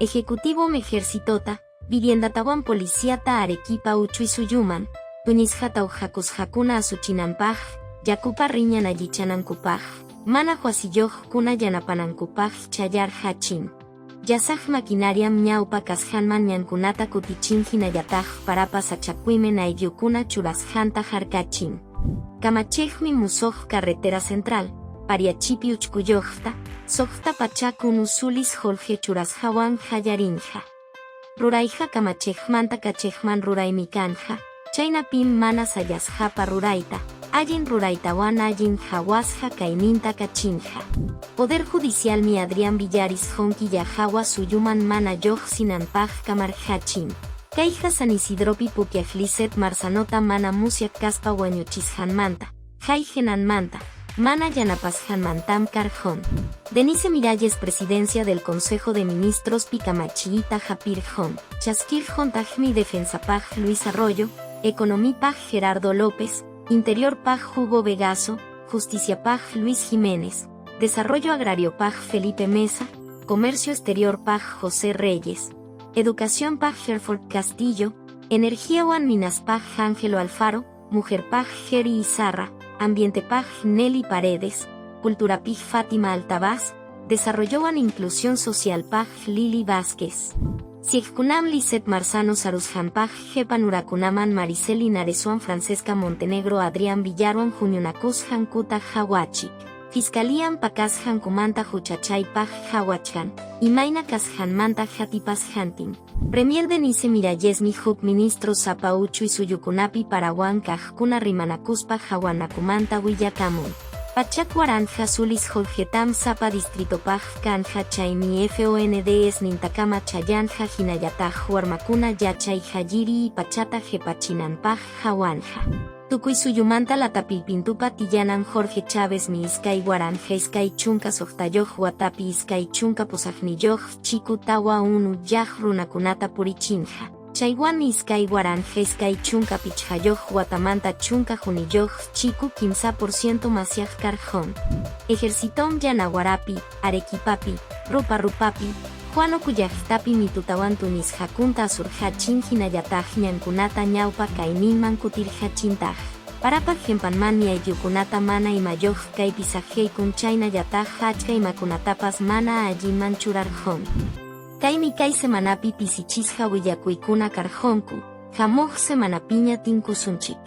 Ejecutivom Ejercitota, Viviendatawan Policiata Arequipa uchuy suyuman, tuñisqata uqhakusqakuna asuchinanpaq, yakupa riñan allichanankupaq, mana huasiyuqkuna yanapanankupaq chayarqachin. Llasaq maquinariam ñawpa kasqanman ñankunata kutichin hinallataq parapa sachakuymen ayllukuna churasqanta harkachin. Kamachiqmi musuq carretera central, Pariachipi uchkuyuqta, 601 sulis qullqi churasqawan qallarinqa. Rurayqa kamachiqmanta kachiqman ruraymi kanqa, chaynapim mana sayasqapa rurayta, allin ruraytawan allin qawasqa kayninta kachinqa. Poder Judicialmi Adrián Villaris Jonquilla hawa suyuman mana lluqsinanpaq kamarqachin. Kayqa San Isidropi pukyaq Lisette Marzanota mana musyaq kaspa wañuchisqanmanta, hayqinanmanta, mana yanapasqanmantam karqun. Denise Miralles Presidencia del Consejo de Ministros Pikamachiyta hapirqun. Chaskirquntaqmi Defensapaq Luis Arroyo, Economipaq Gerardo López, Interiorpaq Hugo Vegaso, Justiciapaq Luis Jiménez, Desarrollo Agrariopaq Felipe Mesa, Comercio Exteriorpaq José Reyes, Educaciónpaq Herford Castillo, Energiawan Minaspaq Ángelo Alfaro, Mujerpaq Jerry Izarra, Ambientepaq Nelly Paredes, Culturapij Fátima Altabás, Desarrollowan Inclusión Socialpaq Lili Vázquez. Siekkunam Lisette Marzano Sarusjanpaq Jepa Nurakunaman Maricel Linareswan Francesca Montenegro Adrián Villarwan huñunakusqankuta hawachik. Fiscalíam pakasqankumanta huchachaypaq hawachkan, imayna kasqanmanta hatipasqantin. Premier Denise Mirallesmi huk ministro sapa uchuy suyukunapi parawan kaqkuna rimanakuspa hawanakumanta willakamun. 100,000 sulis qullqitam sapa distritopaq kanja chaymi FONDS nintakama chayanqa hinallataq warmakuna yachay halliriy pachata qipachinanpaq hawanja. Tukuy suyumanta Latapilpintupa tiyanan Jorge Chávez mi 2026 watapi 28 chiku tawa unu yaq runakunata purichinqa. Chaywanmi 2025 watamanta 11 chiku 3% masyaq karqun. Ejercitom Yanaguarapi, Arequipapi, Rupa Rupapi, Huánuco llaqtapi mitutawan tuñisqakunta asurqachin hinallataq ñankunata ñawpa kayninman kutirqachintaq. Parapa qimpanmanmi ayllukunata mana imayuq kaypi saqeykun chaynallataq achka imakunatapas mana allinman churarqun. Kaymi kay semanapi pisichisqa willakuykuna karqunku, hamuq semanapiña tinkusunchik.